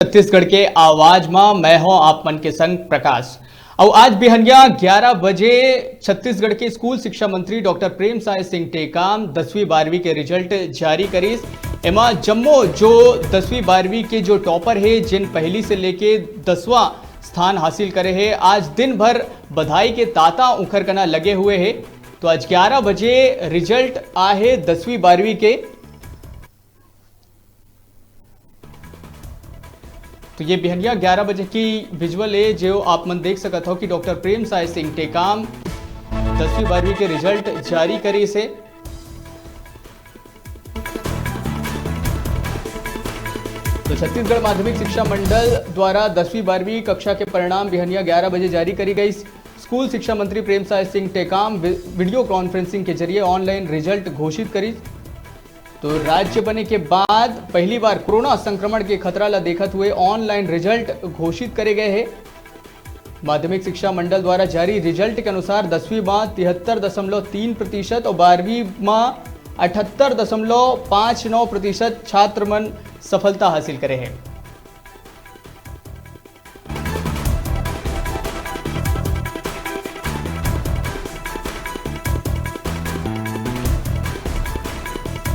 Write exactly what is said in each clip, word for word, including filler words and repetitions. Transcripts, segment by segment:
छत्तीसगढ़ के आवाज मा मैं हूं आप मन के संग प्रकाश। अउ आज बिहनिया ग्यारह बजे छत्तीसगढ़ के स्कूल शिक्षा मंत्री डॉक्टर प्रेम साय सिंह टेकाम दसवीं बारहवीं के रिजल्ट जारी करिस। एमा जम्मो जो दसवीं बारहवीं के जो टॉपर हे, जिन पहली से लेके दसवां स्थान हासिल करे हे, आज दिन भर बधाई के तांता उंखर कना लगे हुए हे। तो आज ग्यारह बजे रिजल्ट आहे दसवीं बारहवीं के। तो ये बिहनिया ग्यारह बजे की विजुअल ए, जो आप मन देख सकत हो कि डॉक्टर प्रेम साय सिंह टेकाम दसवीं बारहवीं के रिजल्ट जारी करिस हे। तो छत्तीसगढ़ माध्यमिक शिक्षा मंडल द्वारा दसवीं बारहवीं कक्षा के परिणाम बिहनिया ग्यारह बजे जारी करी गई। स्कूल शिक्षा मंत्री प्रेम साय सिंह टेकाम वि-, वीडियो कॉन्फ्रेंसिंग के जरिए ऑनलाइन रिजल्ट घोषित करिस। तो राज्य बने के बाद पहली बार कोरोना संक्रमण के खतरा ला देखत हुए ऑनलाइन रिजल्ट घोषित करे गए हे। माध्यमिक शिक्षा मंडल द्वारा जारी रिजल्ट के अनुसार दसवीं मा तिहत्तर दशमलव तीन प्रतिशत अउ बारहवीं मा अठहत्तर दशमलव पाँच नौ प्रतिशत छात्र मन सफलता हासिल करे हे।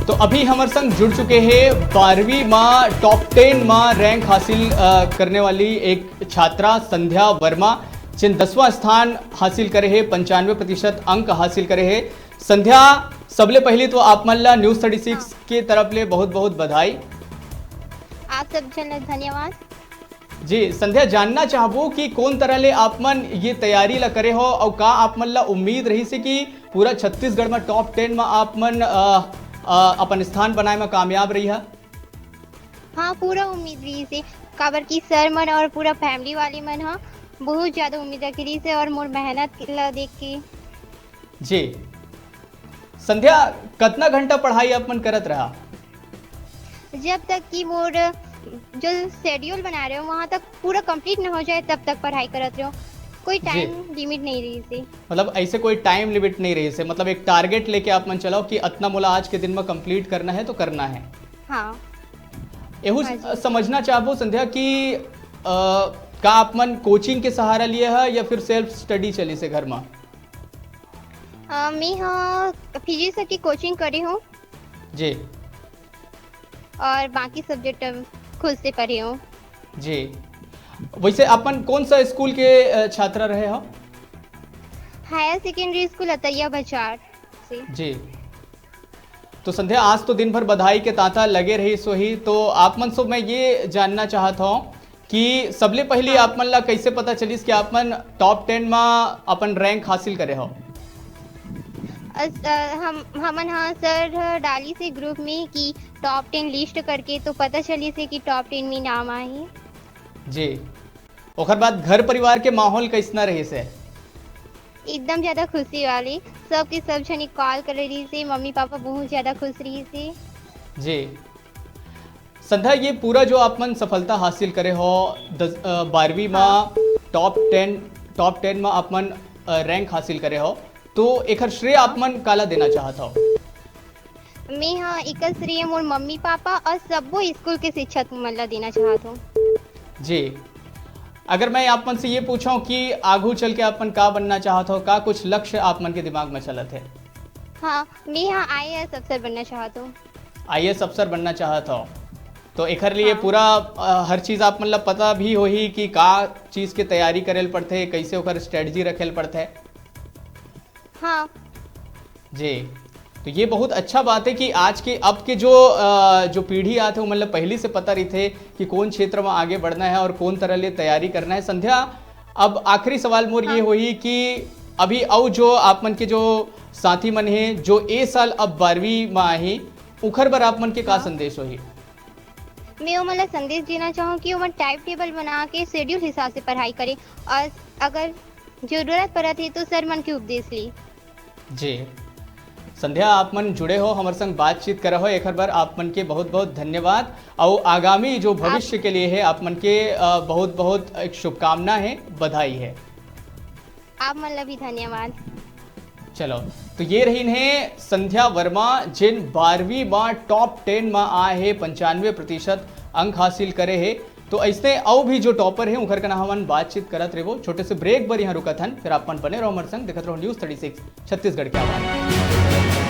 तो अभी हमर संग जुड़ चुके हे बारहवीं मा टॉप टेन मा रैंक हासिल, अ, करने वाली एक छात्रा संध्या वर्मा, जिन दसवां स्थान हासिल करे हे, पंचानवे प्रतिशत अंक हासिल करे हे। संध्या, सबले पहली तो आप मन ला न्यूज़ थर्टी सिक्स के तरफ ले बहुत-बहुत बधाई। आप सब झन ला धन्यवाद। जी, संध्या, जानना चाहबो कि कोन तरह ले आप मन ये तैयारी ला करे हो, अउ का आप मन ला उम्मीद रहिस हे कि पूरा छत्तीसगढ़ मा टॉप टेन मा आप मन, अ, अ, अपन स्थान बनाए मा कामयाब रही हा? हाँ, पूरा उम्मीद रहिस हे, काबर कि सर मन और पूरा फैमिली वाले मन ह बहुत ज्यादा उम्मीद रखे रहिस हे और मोर मेहनत ला देख के। जी। संध्या, कतना घंटा पढ़ाई आप मन करत रहा? जब तक कि मोर जो शेड्यूल बना रहे हो, वहाँ तक पूरा कंप्लीट न हो जाए, तब तक पढ़ाई करत रहो। कोई जी। टाइम लिमिट नहीं रहिस हे। मतलब, ऐसे कोई टाइम लिमिट नहीं रहिस हे, मतलब, एक टारगेट लेके आप मन चलाओ कि अतना मोला आज के दिन में कंप्लीट करना है, तो करना है। हाँ। एहू हाँ जी। समझना चाहबो, संध्या, कि, अ, का आप मन कोचिंग के सहारा लिए है या फिर सेल्फ स्टडी चलिस हे घर में? अ, मैं ह फिजिक्स की कोचिंग करे हूँ। जी। और बाकी सब्जेक्ट खुद से पढ़े हूँ। जी। वैसे अपन कौन सा स्कूल के, अ, छात्रा रहे हो? हायर सेकेंडरी स्कूल अतैया बाजार से। जी। तो संध्या, आज तो दिन भर बधाई के तांता लगे रहिस होही, तो आप मन से मैं ये जानना चाहत हूँ कि सबले पहली हाँ। आप मन ला कैसे पता चलिस कि आप मन टॉप टेन मा अपन रैंक हासिल करे हो? अस-, अ, हम, हमन ह सर ह डालिस हे ग्रुप में कि टॉप टेन लिस्ट करके, तो पता चलिस हे कि टॉप टेन में नाम आही। जी। ओकर बाद घर परिवार के माहौल कैसना रहिस हे? एकदम ज्यादा खुशी वाली, सबके सब झनी कॉल करे रहिस हे, मम्मी पापा बहुत ज्यादा खुश रहिस हे। जी। संध्या, ये पूरा जो आप मन सफलता हासिल करे हो, दस, अ, बारहवीं मा हाँ। टॉप टेन, टॉप टेन मा आप मन, अ, रैंक हासिल करे हो, तो एखर श्रेय आप मन काला देना चाहत हो? मैं ह एकर श्रेय मोर मम्मी पापा और सब्बो स्कूल के शिक्षक मन ला देना चाहत हूँ। जी, अगर मैं आप मन से ये पूछूं कि आगू चल के आप मन का बनना चाहत हो, का कुछ लक्ष्य आप मन के दिमाग में चलत हे? हाँ, मैं ह आईएएस अफसर बनना चाहत हूँ। आईएएस अफसर बनना चाहत हो, तो एखर लिए हाँ। पूरा, अ, हर चीज आप मन ला पता भी होही कि का चीज के तैयारी करे ल पड़थे, कैसे ओकर स्ट्रेटजी रखे ल पड़थे। हाँ। जी, तो ये बहुत अच्छा बात है कि आज के, अब के जो, अ, जो पीढ़ी आथे, वो मतलब पहली से पता रहिथे कि कौन क्षेत्र में आगे बढ़ना है और कौन तरह ले तैयारी करना है। संध्या, अब आखिरी सवाल मोर ये हाँ। होही कि अभी अउ जो आप मन के जो साथी मन हे, जो ए साल अब बारहवीं में आही, उखर बर आप मन के का हाँ। संदेश होही? मैं ओमन ला संदेश देना चाहूँ कि ओमन टाइम टेबल बना के शेड्यूल हिसाब से पढ़ाई करे और अगर जरूरत पड़त हे तो सर मन के उपदेश ली। जी। संध्या, आप मन जुड़े हो, हमर संग बातचीत करे हो, एखर बर आप मन के बहुत-बहुत धन्यवाद। अउ आगामी जो आप भविष्य के लिए है, आप मन के, अ, बहुत-बहुत एक शुभकामना है, बधाई है। आप मन ला भी धन्यवाद। चलो, तो ये रहिन हे संध्या वर्मा, जिन बारहवीं मा टॉप टेन मा आए हे, पंचानवे प्रतिशत अंक हासिल करे हे। तो ऐसने अउ भी जो टॉपर हे, उखर कना हमन बातचीत करत रेबो। छोटे से ब्रेक बर यहाँ रुकत हन, फिर आप मन बने रहो हमर संग, देखत रहो न्यूज़ थर्टी सिक्स छत्तीसगढ़ के आवाज।